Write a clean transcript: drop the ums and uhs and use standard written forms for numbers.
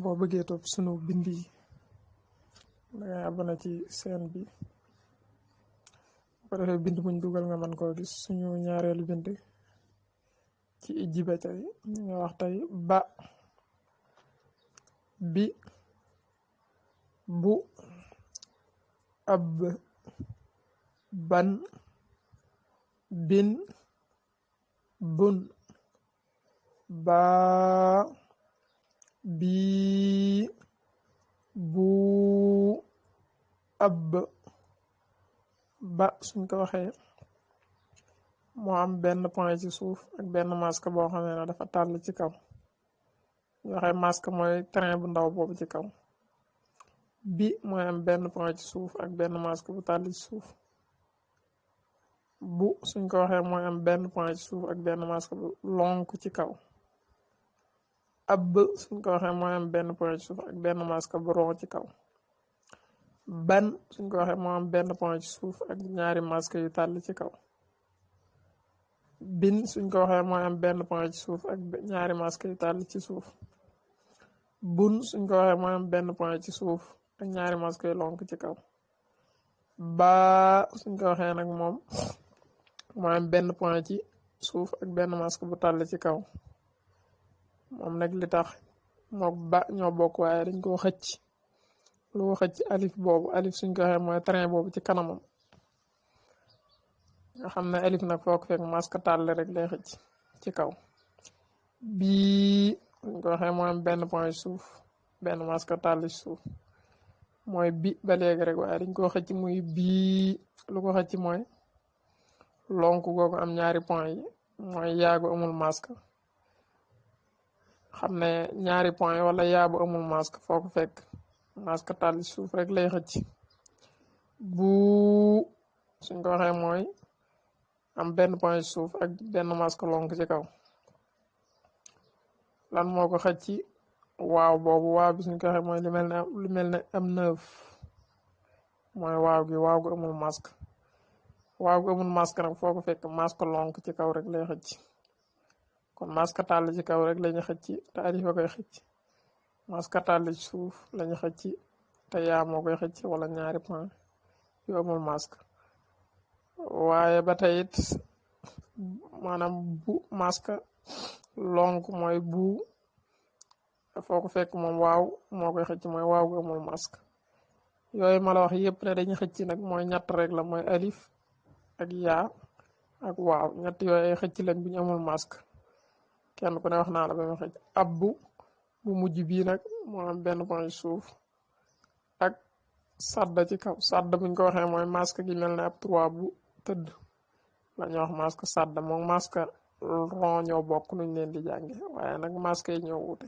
boo bëggee topp sunu bind yi dangay abonné ci chaîne bi bu ko defee bind buñ dugal nga mën koo gis. suñu ñaareelu bind ci ijjiba tey ñu nga wax tey ba, bi, bu, ab, ban, bin, bun, baa, bii, buu, ab. Ba suñ ko waxee moo am benn point ci suuf ak benn masque boo xam ne dafa tàll ci kaw. ñu waxee masque mooy train bu ndaw boobu ci kaw. Bi mooy am benn point ci suuf ak benn masque bu tàll ci suuf. Bu suñ ko waxee mooy am benn point ci suuf ak benn masque bu lonk ci kaw. Ab suñ ko waxee mooy am benn point ci suuf ak benn masque bu ron ci kaw. Ban suñ ko waxee moo am benn point ci suuf ak ñaari masque yu tàll ci kaw. Bin suñ ko waxee mooy am benn point ci suuf ak ñaari masque yu tàll ci suuf. Bun suñ ko waxee mooy am benn point ci suuf ak ñaari masque yu lonk ci kaw. Baa suñ ko waxee nag moom mooy am benn point ci suuf ak benn masque bu tàll ci kaw. moom nag li tax mook ba ñoo bokk waaye dañ koo xëcc. lu xëcc alif boobu alif suñ ko waxee mooy train boobu ci kanamam nga xam ne alif nag foo ko fekk masque tàll rek lay xëcc ci kaw. Bii suñ ko waxee mooy am benn point ci suuf benn masque tàll ci suuf mooy bi ba léegi rek waaye dañ koo xëcc muy bii. lu ko xëcc mooy lonk googu am ñaari point yi mooy yaagu amul masque. xam ne ñaari point wala yaabu amul masque foo ko fekk masque tàll ci suuf rek lay xëcc. Bu suñ ko waxee mooy am benn point ci suuf ak benn masque lonk ci kaw. lan moo ko xëcc waaw boobu waaw bi suñ ko waxee mooy lu mel ne am 9 mooy waaw gi waaw gu amul masque. waaw gu amul masque nag foo ko fekk masque lonk ci kaw rek lay xëcc. kon masque tàll ci kaw rek lañu xëcc te alif a koy xëcc. masque tàll ci suuf lañu xëcc te yaa moo koy xëcc wala ñaari point yu amul masque. waaye ba tey it maanaam bu masque lonk mooy bu foo ko fekk moom waaw moo koy xëcc mooy waaw gu amul masque. yooyu ma la wax yëpp ne dañuy xëcc nag mooy ñett rek la mooy alif ak yaa ak waaw ñett yooyu ay xëcc lañ bu ñu amul masque. kenn ku ne wax naa la ba ma xëcc. ab bu mujj bii nag moo am benn point suuf ak sadda ci kaw. sadda buñ ko waxee mooy masque gi mel ne ab 3 bu tëdd la ñuy wax masque sadda moom masque ron ñoo bokk nuñ leen di jànge waaye nag masque yi ñoo wuute.